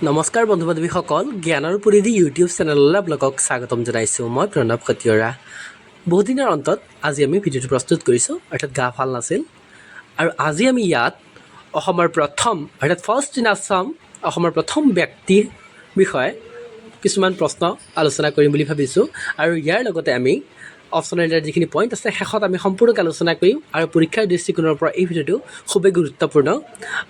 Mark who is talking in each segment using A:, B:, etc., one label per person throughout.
A: নমস্কাৰ বন্ধু বান্ধৱীসকল, জ্ঞানৰ পৰিধি ইউটিউব চেনেললৈ আপোনালোকক স্বাগতম জনাইছোঁ। মই প্ৰণৱ কতিয়ৰা। বহুদিনৰ অন্তত আজি আমি ভিডিঅ'টো প্ৰস্তুত কৰিছোঁ, অৰ্থাৎ গা ভাল নাছিল। আৰু আজি আমি ইয়াত অসমৰ প্ৰথম, অৰ্থাৎ ফাৰ্ষ্ট ইন আছাম, অসমৰ প্ৰথম ব্যক্তিৰ বিষয়ে কিছুমান প্ৰশ্ন আলোচনা কৰিম বুলি ভাবিছোঁ। আৰু ইয়াৰ লগতে আমি অপশ্যনেল যিখিনি পইণ্ট আছে, শেষত আমি সম্পূৰ্ণকৈ আলোচনা কৰিম। আৰু পৰীক্ষাৰ দৃষ্টিকোণৰ পৰা এই ভিডিঅ'টো খুবেই গুৰুত্বপূৰ্ণ।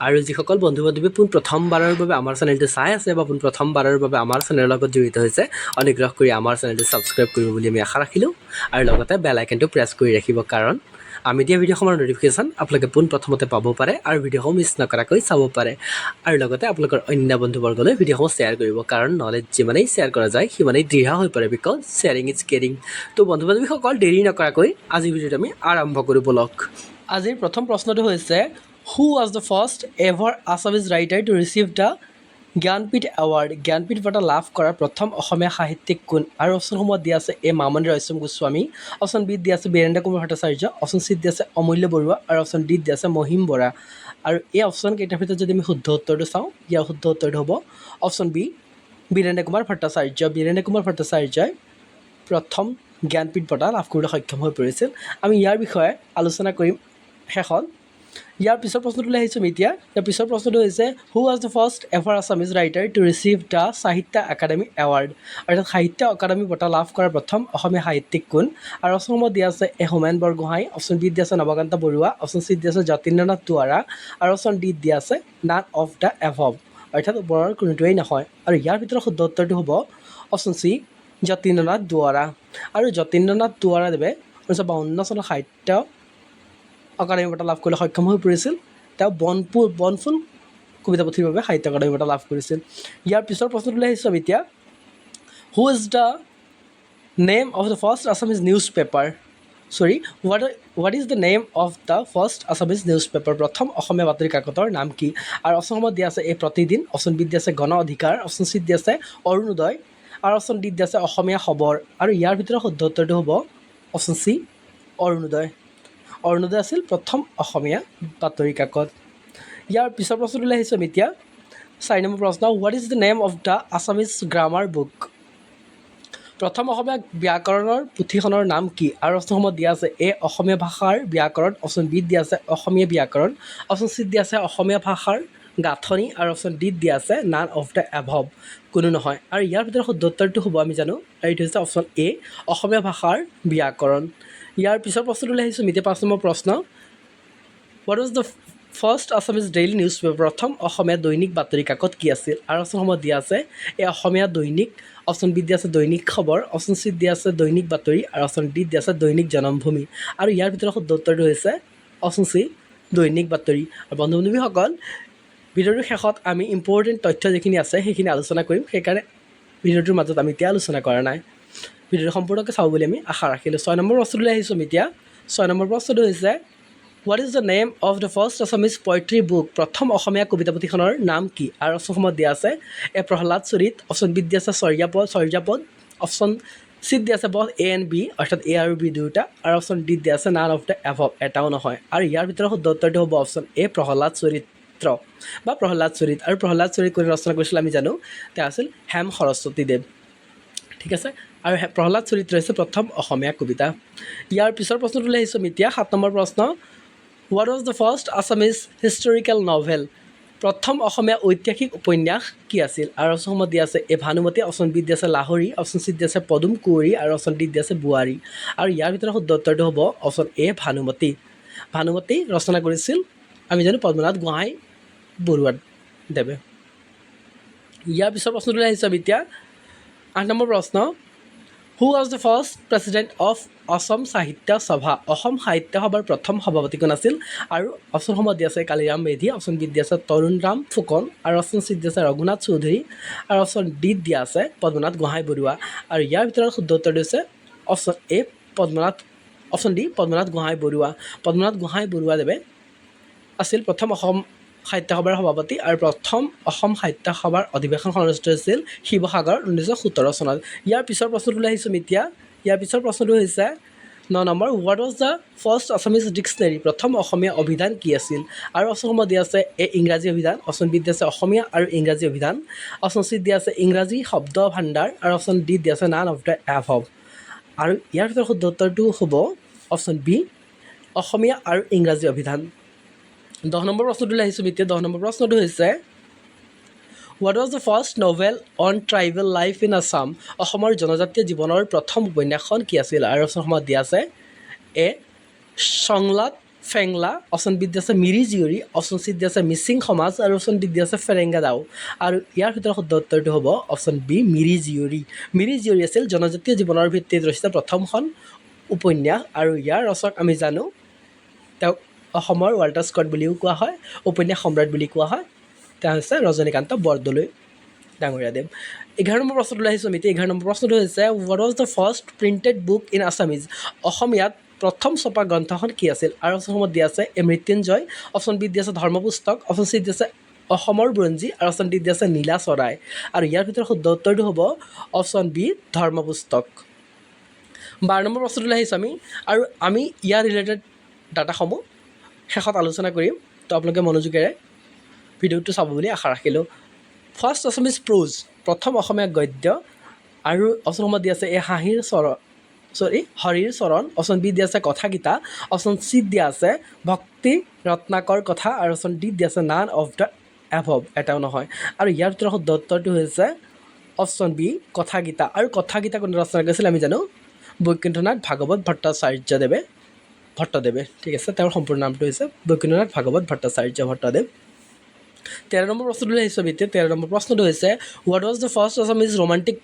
A: আৰু যিসকল বন্ধু বান্ধৱী পোন প্ৰথমবাৰৰ বাবে আমাৰ চেনেলটো চাই আছে বা পোন প্ৰথমবাৰৰ বাবে আমাৰ চেনেলৰ লগত জড়িত হৈছে, অনুগ্ৰহ কৰি আমাৰ চেনেলটো ছাবস্ক্ৰাইব কৰিব বুলি আমি আশা ৰাখিলোঁ। আৰু লগতে বেল আইকনটো প্ৰেছ কৰি ৰাখিব, কাৰণ আমি দিয়া ভিডিঅ'সমূহৰ ন'টিফিকেশ্যন আপোনালোকে পোনপ্ৰথমতে পাব পাৰে আৰু ভিডিঅ'সমূহ মিছ নকৰাকৈ চাব পাৰে। আৰু লগতে আপোনালোকৰ অন্য বন্ধুবৰ্গলৈ ভিডিঅ'সমূহ শ্বেয়াৰ কৰিব, কাৰণ নলেজ যিমানেই শ্বেয়াৰ কৰা যায়, সিমানেই দৃঢ় হৈ পৰে, because sharing is caring. তো বন্ধু বান্ধৱীসকল, দেৰি নকৰাকৈ আজিৰ ভিডিঅ'টো আমি আৰম্ভ কৰোঁ ব'লক। আজিৰ প্ৰথম প্ৰশ্নটো হৈছে, who was the first ever Assamese writer to receive the Jnanpith Award? Jnanpith বঁটা লাভ কৰা প্ৰথম অসমীয়া সাহিত্যিক কোন? আৰু অপশ্যনসমূহত দিয়া আছে এ মামণি ৰয়ছম গোস্বামী, অপশ্যন বিত দিয়া আছে বীৰেন্দ্ৰ কুমাৰ ভট্টাচাৰ্য, অপশ্যন চিত দিয়া আছে অমূল্য বৰুৱা আৰু অপশ্যন ডিত দিয়া আছে মহিম বৰা। আৰু এই অপশ্যন কেইটাৰ ভিতৰত যদি আমি শুদ্ধ উত্তৰটো চাওঁ, ইয়াৰ শুদ্ধ উত্তৰটো হ'ব অপশ্যন বি, বীৰেন্দ্ৰ কুমাৰ ভট্টাচাৰ্য। বীৰেন্দ্ৰ কুমাৰ ভট্টাচাৰ্যই প্ৰথম জ্ঞানপীঠ বঁটা লাভ কৰিবলৈ সক্ষম হৈ পৰিছিল। আমি ইয়াৰ বিষয়ে আলোচনা কৰিম শেষত। ইয়াৰ পিছৰ প্ৰশ্নটোলৈ আহিছোঁ আমি এতিয়া। ইয়াৰ পিছৰ প্ৰশ্নটো হৈছে, who was the first ever Assamese writer to receive the Sahitya Akademi Award? অৰ্থাৎ সাহিত্য একাডেমী বঁটা লাভ কৰা প্ৰথম অসমীয়া সাহিত্যিক কোন? আৰু অপশ্যনসমূহত দিয়া আছে এ হোমেন বৰগোহাঁই, অপশ্যন বিত দিয়া আছে নৱকান্ত বৰুৱা, অপশ্যন চিত দিয়া আছে যতীন্দ্ৰনাথ দুৱাৰা আৰু অপশ্যন ডিত দিয়া আছে নান অফ the above, অৰ্থাৎ ওপৰৰ কোনোটোৱেই নহয়। আৰু ইয়াৰ ভিতৰত শুদ্ধ উত্তৰটো হ'ব অপশ্যন চি, যতীন্দ্ৰনাথ দুৱাৰা। আৰু যতীন্দ্ৰনাথ দুৱাৰাদেৱে 1952 চনত সাহিত্য অকাডেমী বঁটা লাভ কৰিবলৈ সক্ষম হৈ পৰিছিল। তেওঁ বনফুল কবিতা পুথিৰ বাবে সাহিত্য অকাডেমী বঁটা লাভ কৰিছিল। ইয়াৰ পিছৰ প্ৰশ্নটোলৈ আহিছোঁ আমি এতিয়া। Who is the name of the first Assamese newspaper, sorry, what is the name of the first Assamese newspaper? প্ৰথম অসমীয়া বাতৰি কাকতৰ নাম কি? আৰু অপশ্যনসমূহত দিয়া আছে এ প্ৰতিদিন, অপশ্যন বিত দিয়া আছে গণ অধিকাৰ, অপশ্যন চিত দিয়া আছে অৰুণোদয় আৰু অপশ্যন ডিত দিয়া আছে অসমীয়া খবৰ। আৰু ইয়াৰ ভিতৰত শুদ্ধ উত্তৰটো হ'ব অপশ্যন চি, অৰুণোদয়। অৰুণোদয় আছিল প্ৰথম অসমীয়া বাতৰি কাকত। ইয়াৰ পিছৰ প্ৰশ্নটোলৈ আহিছোঁ আমি এতিয়া। 4 নম্বৰ প্ৰশ্ন, what is the name of the Assamese grammar book? প্ৰথম অসমীয়া ব্যাকৰণৰ পুথিখনৰ নাম কি? আৰু অপশ্যনসমূহত দিয়া আছে এ অসমীয়া ভাষাৰ ব্যাকৰণ, অপশ্যন বিত দিয়া আছে অসমীয়া ব্যাকৰণ, অপশ্যন চিত দিয়া আছে অসমীয়া ভাষাৰ গাঁথনি আৰু অপশ্যন ডিত দিয়া আছে নান অফ the above, কোনো নহয়। আৰু ইয়াৰ ভিতৰত শুদ্ধ উত্তৰটো হ'ব, আমি জানো, এইটো হৈছে অপশ্যন এ, অসমীয়া ভাষাৰ ব্যাকৰণ। ইয়াৰ পিছৰ প্ৰশ্নটোলৈ আহিছোঁ এতিয়া। 5 নম্বৰ প্ৰশ্ন, what was the first Assamese daily newspaper? প্ৰথম অসমীয়া দৈনিক বাতৰি কাকত কি আছিল? আৰু অপশ্যনসমূহত দিয়া আছে এ অসমীয়া দৈনিক, অপশ্যন বিত দিয়া আছে দৈনিক খবৰ, অপশ্যন চিত দিয়া আছে দৈনিক বাতৰি আৰু অপশ্যন ডিত দিয়া আছে দৈনিক জনমভূমি। আৰু ইয়াৰ ভিতৰত শুদ্ধ উত্তৰটো হৈছে অপশ্যন চি, দৈনিক বাতৰি। আৰু বন্ধু বান্ধৱীসকল, ভিডিঅ'টোৰ শেষত আমি ইম্পৰ্টেণ্ট তথ্য যিখিনি আছে, সেইখিনি আলোচনা কৰিম। সেইকাৰণে ভিডিঅ'টোৰ মাজত আমি এতিয়া আলোচনা কৰা নাই। ভিডিঅ'টো সম্পূৰ্ণকৈ চাব বুলি আমি আশা ৰাখিলোঁ। 6 নম্বৰ প্ৰশ্নটোলৈ আহিছোঁ আমি এতিয়া। 6 নম্বৰ প্ৰশ্নটো হৈছে, what is the name of the first Assamese poetry book? প্ৰথম অসমীয়া কবিতা পুথিখনৰ নাম কি? আৰু অপশ্যনসমূহত দিয়া আছে এ প্ৰহ্লাদ চৰিত, অপশ্যন বিত দিয়া আছে চৰ্যাপদ, অপশ্যন চিত দিয়া আছে বথ এ এণ্ড বি, অৰ্থাৎ এ আৰু বি দুয়োটা, আৰু অপশ্যন ডিত দিয়া আছে নান অফ the above, এটাও নহয়। আৰু ইয়াৰ ভিতৰত শুদ্ধ উত্তৰটো হ'ব অপশ্যন এ, প্ৰহ্লাদ চৰিত্ৰ বা প্ৰহ্লাদ চৰিত। আৰু প্ৰহ্লাদ চৰিত কোনে ৰচনা কৰিছিল আমি জানো, তেওঁ আছিল হেম সৰস্বতীদেৱ। ঠিক আছে। আৰু প্ৰহ্লাদ চৰিত্ৰ হৈছে প্ৰথম অসমীয়া কবিতা। ইয়াৰ পিছৰ প্ৰশ্নটোলৈ আহিছোঁ আমি এতিয়া। 7 নম্বৰ প্ৰশ্ন, what was the first Assamese historical novel? প্ৰথম অসমীয়া ঐতিহাসিক উপন্যাস কি আছিল? আৰু অপশ্যনসমূহত দিয়া আছে এ ভানুমতী, অপশ্যন বিত দিয়া আছে লাহৰী, অপশ্যন চিত দিয়া আছে পদুম কুঁৱৰী আৰু অপশ্যন ডিত দিয়া আছে বোৱাৰী। আৰু ইয়াৰ ভিতৰত শুদ্ধ উত্তৰটো হ'ব অপশ্যন এ, ভানুমতী। ভানুমতী ৰচনা কৰিছিল, আমি জানো, পদ্মনাথ গোহাঁই বৰুৱা দেৱে। ইয়াৰ পিছৰ প্ৰশ্নটোলৈ আহিছোঁ আমি এতিয়া। 8 নম্বৰ প্ৰশ্ন, who was the first president of Assam Sahitya Sabha? Assam সাহিত্য সভাৰ প্ৰথম সভাপতি কোন আছিল? আৰু অপশ্যনসমূহত দিয়া আছে কালিৰাম মেধি, অপশ্যন বিত দিয়া আছে তৰুণ ৰাম ফুকন আৰু অপশ্যন চিত দিয়া আছে ৰঘুনাথ চৌধুৰী আৰু অপশ্যন ডিত দিয়া আছে পদ্মনাথ গোহাঁই বৰুৱা। আৰু ইয়াৰ ভিতৰত শুদ্ধ উত্তৰটো হৈছে option A Padmanath, option D, Padmanath Gohain Barua. Padmanath Gohain বৰুৱাদেৱে আছিল প্ৰথম অসম সাহিত্য সভাৰ সভাপতি। আৰু প্ৰথম অসম সাহিত্য সভাৰ অধিৱেশন অনুষ্ঠিত হৈছিল শিৱসাগৰত 1917 চনত। ইয়াৰ পিছৰ প্ৰশ্নটোলৈ আহিছোঁ আমি এতিয়া। ইয়াৰ পিছৰ প্ৰশ্নটো হৈছে, ন number, What was the first Assamese dictionary? প্ৰথম অসমীয়া অভিধান কি আছিল? আৰু অপশ্যনসমূহ দিয়া আছে এ ইংৰাজী অভিধান, অপশ্যন বি দিয়া আছে অসমীয়া আৰু ইংৰাজী অভিধান, অপশ্যন চি দিয়া আছে ইংৰাজী শব্দ ভাণ্ডাৰ আৰু অপশ্যন ডি দিয়া আছে নান অফ the above. আৰু ইয়াৰ ভিতৰত শুদ্ধ উত্তৰটো হ'ব অপশ্যন বি, অসমীয়া আৰু ইংৰাজী অভিধান। 10 নম্বৰ প্ৰশ্নটোলৈ আহিছোঁ এতিয়া। 10 নম্বৰ প্ৰশ্নটো হৈছে, What was the first novel on tribal life in Assam? অসমৰ জনজাতীয় জীৱনৰ প্ৰথম উপন্যাসখন কি আছিল? আৰু অপশ্যনসমূহত দিয়া আছে এ সংলাত ফেংলা, অপশ্যন বি দিয়া আছে মিৰি জীয়ৰী, অপশ্যন চি দিয়া আছে মিচিং সমাজ আৰু অপশ্যন ডি দিয়া আছে ফেৰেংগা দাও। আৰু ইয়াৰ ভিতৰত শুদ্ধ উত্তৰটো হ'ব অপশ্যন বি, মিৰি জীয়ৰী। মিৰি জীয়ৰী আছিল জনজাতীয় জীৱনৰ ভিত্তিত ৰচিত প্ৰথমখন উপন্যাস আৰু ইয়াৰ ৰচক আমি জানো, তেওঁক অসমৰ ৱাল্টাৰ স্কট বুলিও কোৱা হয়, উপন্যাস সম্ৰাট বুলি কোৱা হয়, তেওঁ হৈছে ৰজনীকান্ত বৰদলৈ ডাঙৰীয়াদেৱ। 11 নম্বৰ প্ৰশ্নটোলৈ আহিছোঁ আমি এতিয়া। 11 নম্বৰ প্ৰশ্নটো হৈছে, What was the first printed book in Assamese? অসমীয়াত প্ৰথম ছপা গ্ৰন্থখন কি আছিল? আৰু অপশ্যনসমূহত দিয়া আছে এ মৃত্যুঞ্জয়, অপশ্যন বি দিয়া আছে ধৰ্মপুস্তক, অপশ্যন চি দিয়া আছে অসমৰ বুৰঞ্জী আৰু অপশ্যন ডি দিয়া আছে নীলা চৰাই। আৰু ইয়াৰ ভিতৰত শুদ্ধ উত্তৰটো হ'ব অপশ্যন বি, ধৰ্মপুস্তক। 12 নম্বৰ প্ৰশ্নটোলৈ আহিছোঁ আমি আৰু আমি ইয়াৰ ৰিলেটেড ডাটাসমূহ শেষত আলোচনা কৰিম। তো আপোনালোকে মনোযোগেৰে ভিডিঅ'টো চাব বুলি আশা ৰাখিলোঁ। ফাৰ্ষ্ট আছামিজ প্ৰ'জ, প্ৰথম অসমীয়া গদ্য। আৰু অপশ্যনসমূহত দিয়া আছে এ হাঁহিৰ চৰণ, চৰি, হৰিৰ চৰণ, অপশ্যন বি দিয়া আছে কথাগীতা, অপশ্যন চিত দিয়া আছে ভক্তি ৰত্নাকৰ কথা আৰু অপশ্যন ডিত দিয়া আছে নান অফ the above, এটাও নহয়। আৰু ইয়াৰ ভিতৰত শুদ্ধ উত্তৰটো হৈছে অপশ্যন বি, কথাগীতা। আৰু কথাগীতা কোনে ৰচনা কৰিছিল আমি জানো, বৈকুণ্ঠনাথ ভাগৱত ভট্টাচাৰ্যদেৱে, ভট্টদেৱে। ঠিক আছে, তেওঁৰ সম্পূৰ্ণ নামটো হৈছে বৈকুণ্ঠনাথ ভাগৱত ভট্টাচাৰ্য ভট্টদেৱ। 13 নম্বৰ প্ৰশ্নটোলৈ আহিছোঁ আমি এতিয়া। 13 নম্বৰ প্ৰশ্নটো হৈছে, What was the first Assamese romantic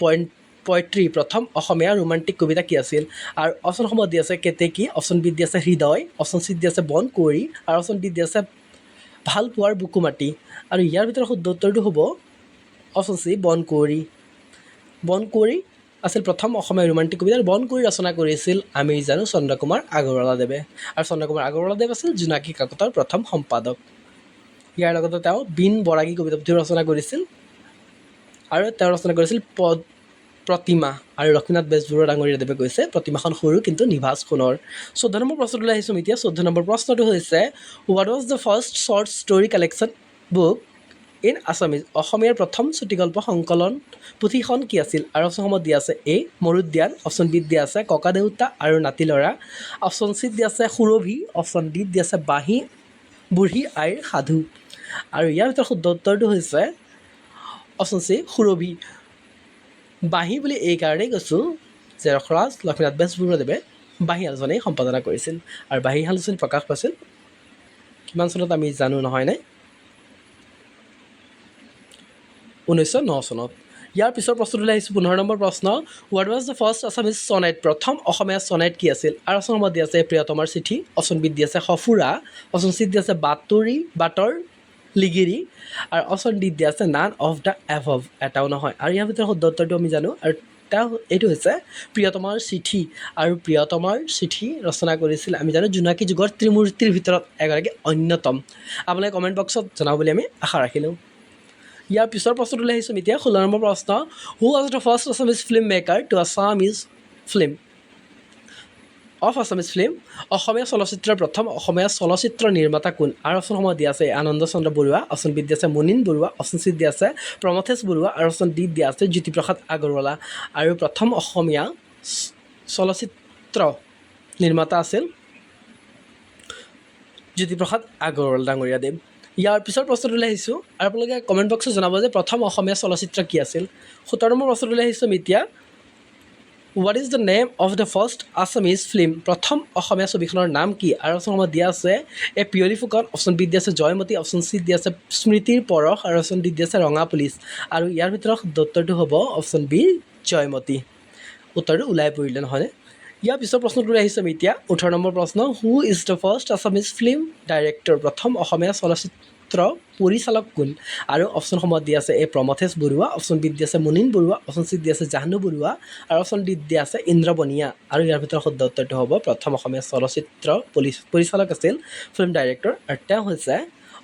A: poetry? প্ৰথম অসমীয়া ৰোমান্টিক কবিতা কি আছিল? আৰু অপশ্যনসমূহ দি আছে কেতেকী, অপশ্যন বিত দি আছে হৃদয়, অপশ্যন চিত দি আছে বনকুঁৱৰী আৰু অপশ্যন ডিত দি আছে ভাল পোৱাৰ বুকু মাটি। আৰু ইয়াৰ ভিতৰত শুদ্ধ উত্তৰটো হ'ব অপশ্যন চি, বনকুঁৱৰী। বনকুঁৱৰী আছিল প্ৰথম অসমীয়া ৰোমান্টিক কবিতা আৰু বনকুঁৱৰী ৰচনা কৰিছিল আমি জানো চন্দ্ৰকুমাৰ আগৰৱালাদেৱে। আৰু চন্দ্ৰকুমাৰ আগৰৱালাদেৱ আছিল জোনাকী কাকতৰ প্ৰথম সম্পাদক। ইয়াৰ লগতে তেওঁ বীণ বৰাগী কবিতা পুথিও ৰচনা কৰিছিল আৰু তেওঁ ৰচনা কৰিছিল পদ প্ৰতিমা। আৰু লক্ষ্মীনাথ বেজবৰুৱা ডাঙৰীয়াদেৱে কৈছে, প্ৰতিমাখন সৰু কিন্তু নিভাঁজ সোণৰ। 14 নম্বৰ প্ৰশ্নটোলৈ আহিছোঁ এতিয়া। 14 নম্বৰ প্ৰশ্নটো হৈছে, What was the first short story collection book in Assamese? অসমীয়াৰ প্ৰথম চুটিগল্প সংকলন পুথিখন কি আছিল? আৰু অপশ্যনসমূহত দিয়া আছে এ মৰুদ্যান, অপশ্যন বিত দিয়া আছে ককাদেউতা আৰু নাতি ল'ৰা, অপশ্যন চিত দিয়া আছে সুৰভি, অপশ্যন ডিত দিয়া আছে বাঁহী বুঢ়ী আইৰ সাধু। আৰু ইয়াৰ ভিতৰত শুদ্ধ উত্তৰটো হৈছে অপশ্যন চি, সুৰভি। বাঁহী বুলি এই কাৰণেই কৈছোঁ যে ৰসৰাজ লক্ষ্মীনাথ বেজবৰুৱাদেৱে বাঁহী আলোচনী সম্পাদনা কৰিছিল আৰু বাঁহী আলোচনী প্ৰকাশ পাইছিল কিমান চনত আমি জানো, নহয়নে? 1909 চনত। ইয়াৰ পিছৰ প্ৰশ্নটোলৈ আহিছোঁ, 15 নম্বৰ প্ৰশ্ন, What was the first Assamese sonnet? প্ৰথম অসমীয়া চনেট কি আছিল? আৰু অপশ্যনসমূহত দিয়া আছে প্ৰিয়তমাৰ চিঠি, অপশ্যন বিত দিয়া আছে সঁফুৰা, অপশ্যন চিত দিয়া আছে বাতৰি বাটৰ লিগিৰি আৰু অপশ্যন ডিত দিয়া আছে নান অফ the above, এটাও নহয়। আৰু ইয়াৰ ভিতৰত শুদ্ধ উত্তৰটো আমি জানো আৰু তেওঁ এইটো হৈছে প্ৰিয়তমাৰ চিঠি। আৰু প্ৰিয়তমাৰ চিঠি ৰচনা কৰিছিল আমি জানো জোনাকী যুগৰ ত্ৰিমূৰ্তিৰ ভিতৰত এগৰাকী অন্যতম। আপোনালোকে কমেণ্ট বক্সত জনাব বুলি আমি আশা ৰাখিলোঁ। ইয়াৰ পিছৰ প্ৰশ্নটোলৈ আহিছোঁ এতিয়া, 16 নম্বৰ প্ৰশ্ন, Who was the first Assamese film maker to Assamese film of Assamese film? অসমীয়া চলচ্চিত্ৰৰ প্ৰথম অসমীয়া চলচ্চিত্ৰ নিৰ্মাতা কোন? আৰু অপশ্যনসমূহ দিয়া আছে আনন্দ চন্দ্ৰ বৰুৱা, অপশ্যন বিত দিয়া আছে মুনীন বৰুৱা, অপশ্যন চিত দিয়া আছে প্ৰমথেশ বৰুৱা আৰু অপশ্যন ডিত দিয়া আছে জ্যোতিপ্ৰসাদ আগৰৱালা। আৰু প্ৰথম অসমীয়া চলচ্চিত্ৰ নিৰ্মাতা আছিল জ্যোতিপ্ৰসাদ আগৰৱালা ডাঙৰীয়াদেৱ। ইয়াৰ পিছৰ প্ৰশ্নটোলৈ আহিছোঁ আৰু আপোনালোকে কমেণ্ট বক্সত জনাব যে প্ৰথম অসমীয়া চলচ্চিত্ৰ কি আছিল। 17 নম্বৰ প্ৰশ্নটোলৈ আহিছোঁ আমি এতিয়া। What is the name of the first Assamese film? প্ৰথম অসমীয়া ছবিখনৰ নাম কি? আৰু অপশ্যনসমূহত দিয়া আছে এ পিয়লি ফুকন, অপশ্যন বিত দিয়া আছে জয়মতী, অপশ্যন চিত দিয়া আছে স্মৃতিৰ পৰশ আৰু অপশ্যন ডিত দিয়া আছে ৰঙা পুলিচ। আৰু ইয়াৰ ভিতৰত শুদ্ধ উত্তৰটো হ'ব অপশ্যন বি, জয়মতী। উত্তৰটো ওলাই পৰিলে, নহয়নে? ইয়াৰ পিছৰ প্ৰশ্নটোলৈ আহিছোঁ আমি এতিয়া, 18 নম্বৰ প্ৰশ্ন, Who is the first Assamese film director? প্ৰথম অসমীয়া চলচ্চিত্ৰ পৰিচালক কোন? আৰু অপশ্যনসমূহত দিয়া আছে এ প্ৰমথেশ বৰুৱা, অপশ্যন বিত দিয়া আছে মুনীন বৰুৱা, অপশ্যন চিত দিয়া আছে জাহ্নু বৰুৱা আৰু অপশ্যন ডিত দিয়া আছে ইন্দ্ৰ বনিয়া। আৰু ইয়াৰ ভিতৰত শুদ্ধ উত্তৰটো হ'ব প্ৰথম অসমীয়া চলচ্চিত্ৰ পৰিচালক আছিল ফিল্ম ডাইৰেক্টৰ আৰু তেওঁ হৈছে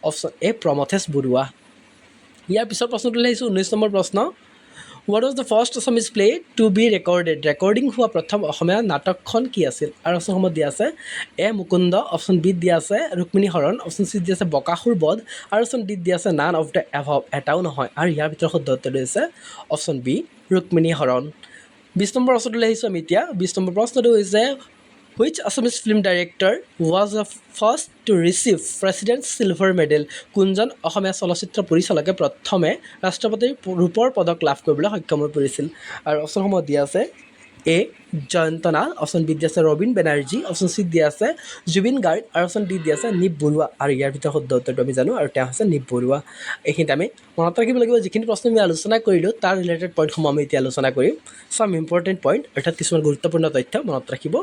A: অপশ্যন এ, প্ৰমথেশ বৰুৱা। ইয়াৰ পিছৰ প্ৰশ্নটোলৈ আহিছোঁ, 19 নম্বৰ প্ৰশ্ন। What was the first Assamese play to be recorded? Recording হোৱা প্ৰথম অসমীয়া নাটকখন কি আছিল? আৰু অপশ্যনসমূহ দিয়া আছে এ মুকুন্দ, অপশ্যন বিত দিয়া আছে ৰুক্মিণী হৰণ, অপশ্যন চিত দিয়া আছে বকাসুৰ বধ আৰু অপশ্যন ডিত দিয়া আছে নান অফ the above, এটাও নহয়। আৰু ইয়াৰ ভিতৰত শুদ্ধ উত্তৰটো হৈছে অপশ্যন বি ৰুক্মিণী হৰণ। 20 নম্বৰ প্ৰশ্নটোলৈ আহিছোঁ আমি এতিয়া। 20 নম্বৰ প্ৰশ্নটো হৈছে, which Assamese film director was the first to receive President Silver Medal? কোনজন অসমীয়া চলচ্চিত্ৰ পৰিচালকে প্ৰথমে ৰাষ্ট্ৰপতিৰ ৰূপৰ পদক লাভ কৰিবলৈ সক্ষম হৈ পৰিছিল? আৰু অপশ্যনসমূহ দিয়া আছে এ জয়ন্ত নাথ, অপশ্যন বি দিয়া আছে ৰবীন বেনাৰ্জী, অপশ্যন চি দিয়া আছে জুবিন গাৰ্গ আৰু অপশ্যন ডি দিয়া আছে নিপ বৰুৱা। আৰু ইয়াৰ ভিতৰত শুদ্ধ উত্তৰটো আমি জানো আৰু তেওঁ হৈছে নিপ বৰুৱা। এইখিনিত আমি মনত ৰাখিব লাগিব, যিখিনি প্ৰশ্ন আমি আলোচনা কৰিলোঁ তাৰ ৰিলেটেড পইণ্টসমূহ আমি এতিয়া আলোচনা কৰিম। চাম ইম্পৰ্টেণ্ট পইণ্ট, অৰ্থাৎ কিছুমান গুৰুত্বপূৰ্ণ তথ্য মনত ৰাখিব।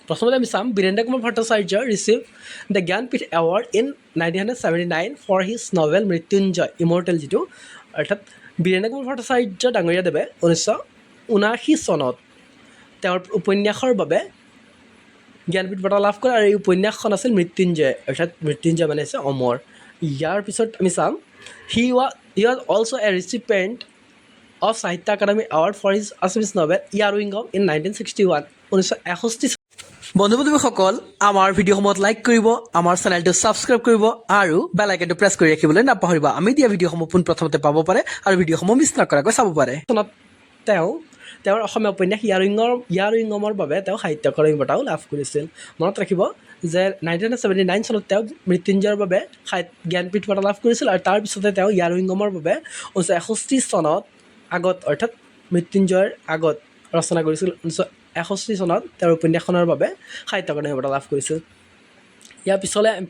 A: প্ৰথমতে আমি চাম, Birendra Kumar Bhattacharya receive the Jnanpith Award in 1979 for his novel Mrityunjay, immortal যিটো। অৰ্থাৎ বীৰেন্দ্ৰ কুমাৰ ভট্টাচাৰ্য ডাঙৰীয়াদেৱে 1979 চনত তেওঁৰ উপন্যাসৰ বাবে জ্ঞানপীঠ বঁটা লাভ কৰে আৰু এই উপন্যাসখন আছিল মৃত্যুঞ্জয়, অৰ্থাৎ মৃত্যুঞ্জয় মানে হৈছে অমৰ। ইয়াৰ পিছত আমি চাম, he was also a recipient of Sahitya Akademi Award for his Assamese novel Yaruingam in 1961, 1961। বন্ধু বান্ধৱীসকল, আমাৰ ভিডিঅ'সমূহত লাইক কৰিব, আমাৰ চেনেলটো ছাবস্ক্ৰাইব কৰিব আৰু বেল আইকনটো প্ৰেছ কৰি ৰাখিবলৈ নাপাহৰিব। আমি দিয়া ভিডিঅ'সমূহ পোনপ্ৰথমতে পাব পাৰে আৰু ভিডিঅ'সমূহ মিছ নকৰাকৈ চাব পাৰে। চনত তেওঁ তেওঁৰ অসমীয়া উপন্যাস ইয়াৰুইঙমৰ বাবে তেওঁ সাহিত্য অকাডেমি বঁটাও লাভ কৰিছিল। মনত ৰাখিব যে 1979 চনত তেওঁ মৃত্যুঞ্জয়ৰ বাবে জ্ঞানপীঠ বঁটা লাভ কৰিছিল আৰু তাৰপিছতে তেওঁ ইয়াৰুইঙমৰ বাবে 1961 চনত আগত, অৰ্থাৎ মৃত্যুঞ্জয়ৰ আগত ৰচনা কৰিছিল, 1961 চনত তেওঁৰ উপন্যাসখনৰ বাবে সাহিত্য অকাডেমি বঁটা লাভ কৰিছিল। ইয়াৰ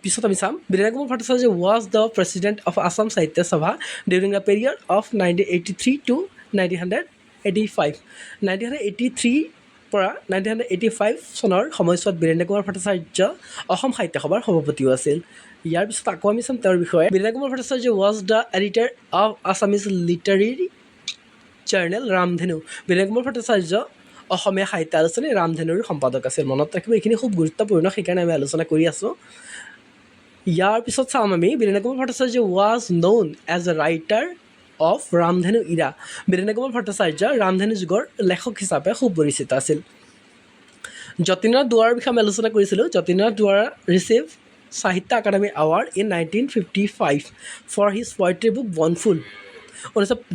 A: পিছত আমি চাম, Birendra Kumar Bhattacharya was the president of Assam Sahitya Sabha during the period of 1983 to 1985. 1983ৰ পৰা 1985 চনৰ সময়ছোৱাত বীৰেন্দ্ৰ কুমাৰ ভট্টাচাৰ্য অসম সাহিত্য সভাৰ সভাপতিও আছিল। ইয়াৰ পিছত আকৌ আমি চাম তেওঁৰ বিষয়ে, Birendra Kumar Bhattacharya was the editor of Assamese literary journal Ramdhenu. Birendra Kumar Bhattacharya অসমীয়া সাহিত্য আলোচনী ৰামধেনুৰ সম্পাদক আছিল। মনত ৰাখিব, এইখিনি খুব গুৰুত্বপূৰ্ণ, সেইকাৰণে আমি আলোচনা কৰি আছোঁ। ইয়াৰ পিছত চাম আমি, Birendra Kumar Bhattacharya was known as a writer of Ramdhenu era. Birendra Kumar Bhattacharya ৰামধেনু যুগৰ লেখক হিচাপে সুপৰিচিত আছিল। যতীন্দ্ৰনাথ দুৱৰাৰ বিষয়ে আমি আলোচনা কৰিছিলোঁ। Jatindranath Duwara receive Sahitya Akademi Award in 1955 for his poetry book Bonphool.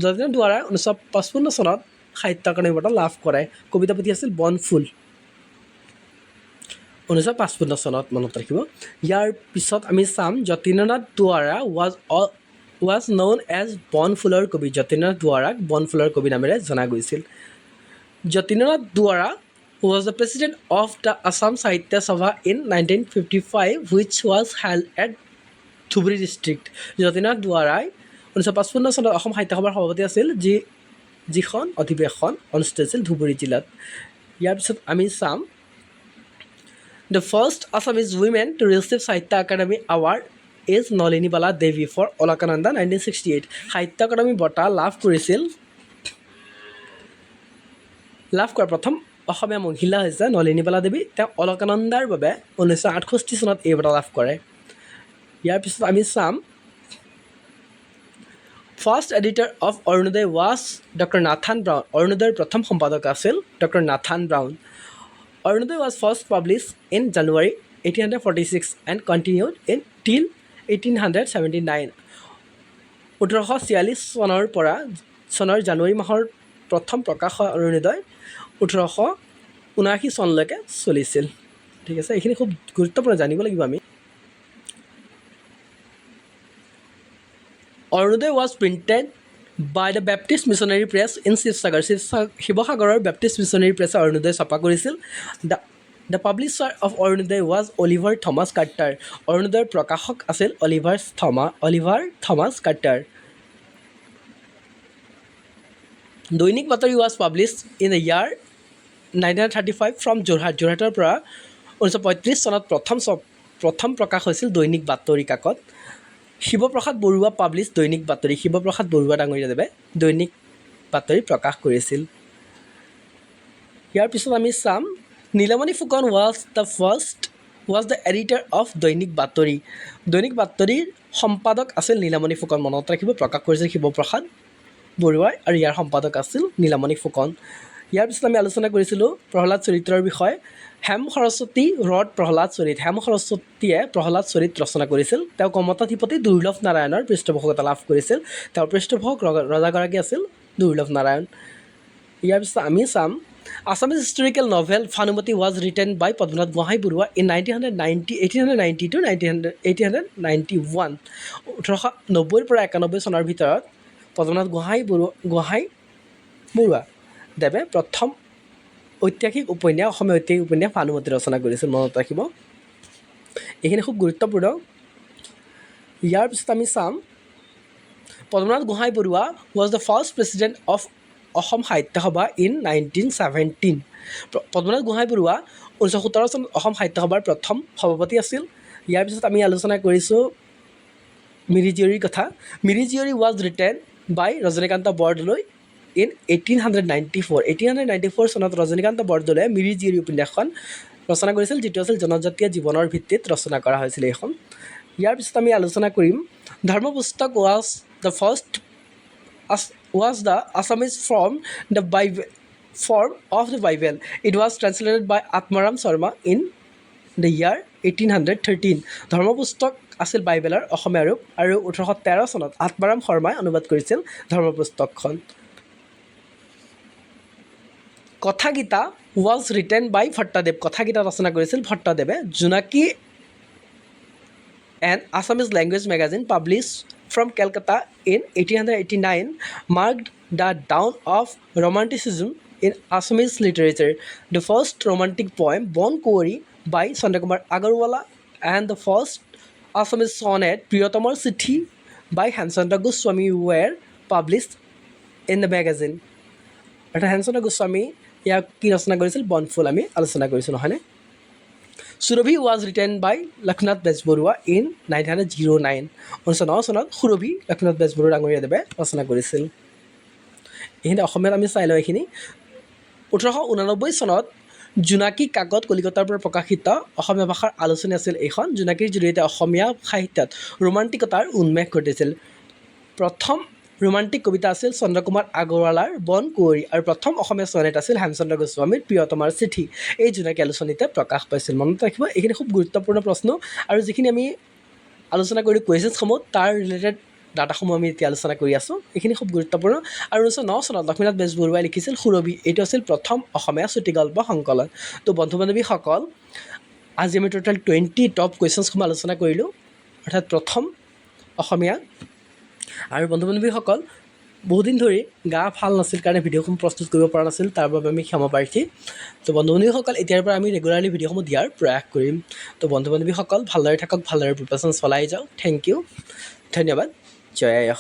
A: Jatindranath দুৱৰাই 1955 চনত সাহিত্য একাডেমি বঁটা লাভ কৰে। কবিতা পুথি আছিল বনফুল, 1955 চনত, মনত ৰাখিব। ইয়াৰ পিছত আমি চাম, Jatindranath Duwara was known as বনফুলৰ কবি। যতীন্দ্ৰনাথ দুৱৰাক বনফুলৰ কবি নামেৰে জনা গৈছিল। Jatindranath Duwara was the president of the Assam Sahitya Sabha in 1955, which was held at Dhubri district. Jatindranath দুৱাৰাই 1955 চনত অসম সাহিত্য সভাৰ সভাপতি আছিল, যিখন অধিৱেশন অনুষ্ঠিত হৈছিল ধুবুৰী জিলাত। ইয়াৰ পিছত আমি চাম, the first Assamese women to receive Sahitya Akademi Award is Nalinibala Devi for Alaknanda, 1968. Sahitya Akademi বঁটা লাভ কৰা প্ৰথম অসমীয়া মহিলা হৈছে নলিনীবালা দেৱী। তেওঁ অলকানন্দাৰ বাবে 1968 চনত এই বঁটা লাভ কৰে। ইয়াৰ পিছত আমি চাম, first editor of Arunoday was Doctor Nathan Brown. অৰুণোদয়ৰ প্ৰথম সম্পাদক আছিল doctor Nathan brown. Arunoday was first publish in January 1846 and continued in till 1879. 1846 চনৰ জানুৱাৰী মাহৰ প্ৰথম প্ৰকাশ হোৱা অৰুণোদয় 1879 চনলৈকে চলিছিল। ঠিক আছে, এইখিনি খুব গুৰুত্বপূৰ্ণ, জানিব লাগিব আমি। Arunoday was printed by the Baptist Missionary Press in Sivasagar. শিৱসাগৰৰ বেপ্টিষ্ট মিছনেৰী প্ৰেছে অৰুণোদয় ছপা কৰিছিল। The publisher of Arunoday was Oliver Thomas Carter. অৰুণোদয়ৰ প্ৰকাশক আছিল Oliver Thomas Carter. Dainik Batori was publish in the year 1935 from Jorhat. যোৰহাটৰ পৰা 1935 চনত প্ৰথম প্ৰকাশ হৈছিল দৈনিক বাতৰি কাকত। শিৱপ্ৰসাদ বৰুৱা পাব্লিছ দৈনিক বাতৰি। শিৱপ্ৰসাদ বৰুৱা ডাঙৰীয়াদেৱে দৈনিক বাতৰি প্ৰকাশ কৰিছিল। ইয়াৰ পিছত আমি চাম, Nilamani Phukan was the editor of Dainik Batori. দৈনিক বাতৰিৰ সম্পাদক আছিল নীলমণি ফুকন, মনত ৰাখিব। প্ৰকাশ কৰিছিল শিৱপ্ৰসাদ বৰুৱাই আৰু ইয়াৰ সম্পাদক আছিল নীলামণি ফুকন। ইয়াৰ পিছত আমি আলোচনা কৰিছিলোঁ প্ৰহ্লাদ চৰিত্ৰৰ বিষয়ে। Hem Saraswati wrote Prahlad Charit. Hem সৰস্বতীয়ে প্ৰহ্লাদ চৰিত ৰচনা কৰিছিল। তেওঁ কমতাধিপতি দুৰ্লভ নাৰায়ণৰ পৃষ্ঠপোষকতা লাভ কৰিছিল। তেওঁৰ পৃষ্ঠপোষক ৰজাগৰাকী আছিল দুৰ্লভ নাৰায়ণ। ইয়াৰ পিছত আমি চাম, Assamese historical novel Bhanumati was written by Padmanath Gohain Barua in 1990, 1890 to 1891. 1890ৰ পৰা 91 চনৰ ভিতৰত পদ্মনাথ গোহাঁই বৰুৱা দেৱে প্ৰথম ঐতিহাসিক উপন্যাস, অসমীয়া ঐতিহাসিক উপন্যাস ভানুমতী ৰচনা কৰিছিল। মনত ৰাখিব, এইখিনি খুব গুৰুত্বপূৰ্ণ। ইয়াৰ পিছত আমি চাম, Padmanath Gohain Barua was the first president of Assam Sahitya Sabha in 1917. Padmanath Gohain Barua 1917 চনত অসম সাহিত্য সভাৰ প্ৰথম সভাপতি আছিল। ইয়াৰ পিছত আমি আলোচনা কৰিছোঁ মিৰি জীয়ৰীৰ কথা। Miri Jiyori was written by Rajanikanta Bordoloi in 1894. 1894 চনত ৰজনীকান্ত বৰদলৈয়ে মিৰি জীয়ৰী উপন্যাসখন ৰচনা কৰিছিল, যিটো আছিল জনজাতীয় জীৱনৰ ভিত্তিত ৰচনা কৰা হৈছিল এইখন। ইয়াৰ পিছত আমি আলোচনা কৰিম, Dharmapustak was the Assamese form of the Bible. It was translated by Atmaram Sharma in the year 1813. ধৰ্মপুস্তক আছিল বাইবেলৰ অসমীয়া ৰূপ আৰু 1813 চনত আত্মাৰাম শৰ্মাই অনুবাদ কৰিছিল ধৰ্মপুস্তকখন। Kathagita was written by Bhattadev. Kathagita ৰচনা কৰিছিল ভট্টদেৱে। Jonaki, an Assamese language magazine published from Calcutta in 1889, marked the dawn of Romanticism in Assamese literature. The first romantic poem, Bon Kuori by Chandrakumar Agarwala, and the first Assamese sonnet, Priyotamar Chithi by Hemchandra Goswami, were published in the magazine. অৰ্থাৎ হেমচন্দ্ৰ গোস্বামী ইয়াক কি ৰচনা কৰিছিল? বনফুল, আমি আলোচনা কৰিছোঁ, নহয়নে? Surabhi was written by Lakshminath Bezbaroa in 1909. 1909 চনত সুৰভি লক্ষ্মীনাথ বেজবৰুৱা ডাঙৰীয়াদেৱে ৰচনা কৰিছিল। এইখিনি অসমীয়াত আমি চাই লওঁ এইখিনি। 1889 চনত জোনাকী কাকত কলিকতাৰ পৰা প্ৰকাশিত অসমীয়া ভাষাৰ আলোচনী আছিল এইখন। জোনাকীৰ জৰিয়তে অসমীয়া সাহিত্যত ৰোমান্টিকতাৰ উন্মেষ ঘটিছিল। প্ৰথম ৰোমান্টিক কবিতা আছিল চন্দ্ৰকুমাৰ আগৰৱালাৰ বন কুঁৱৰী আৰু প্ৰথম অসমীয়া চনেট আছিল হেমচন্দ্ৰ গোস্বামীৰ প্ৰিয়তমাৰ চিঠি। এই জোনাকী আলোচনীতে প্ৰকাশ পাইছিল। মনত ৰাখিব, এইখিনি খুব গুৰুত্বপূৰ্ণ প্ৰশ্ন আৰু যিখিনি আমি আলোচনা কৰি কুৱেশ্যনসমূহ, তাৰ ৰিলেটেড ডাটাসমূহ আমি এতিয়া আলোচনা কৰি আছোঁ। এইখিনি খুব গুৰুত্বপূৰ্ণ। আৰু 1909 চনত লক্ষ্মীনাথ বেজবৰুৱাই লিখিছিল সুৰভি। এইটো আছিল প্ৰথম অসমীয়া চুটিগল্প সংকলন। তো বন্ধু বান্ধৱীসকল, আজি আমি টোটেল 20 টপ কুৱেশ্যনছসমূহ আলোচনা কৰিলোঁ, অৰ্থাৎ প্ৰথম অসমীয়া। আৰু বন্ধু বান্ধৱীসকল, বহুদিন ধৰি গা ভাল নাছিল কাৰণে ভিডিঅ'সমূহ প্ৰস্তুত কৰিব পৰা নাছিল, তাৰ বাবে আমি ক্ষমা প্ৰাৰ্থী। তো বন্ধু বান্ধৱীসকল, এতিয়াৰ পৰা আমি ৰেগুলাৰলি ভিডিঅ'সমূহ দিয়াৰ প্ৰয়াস কৰিম। তো বন্ধু বান্ধৱীসকল, ভালদৰে থাকক, ভালদৰে প্ৰিপাৰেশ্যন চলাই যাওক। Thank U, ধন্যবাদ, জয় আই অসম।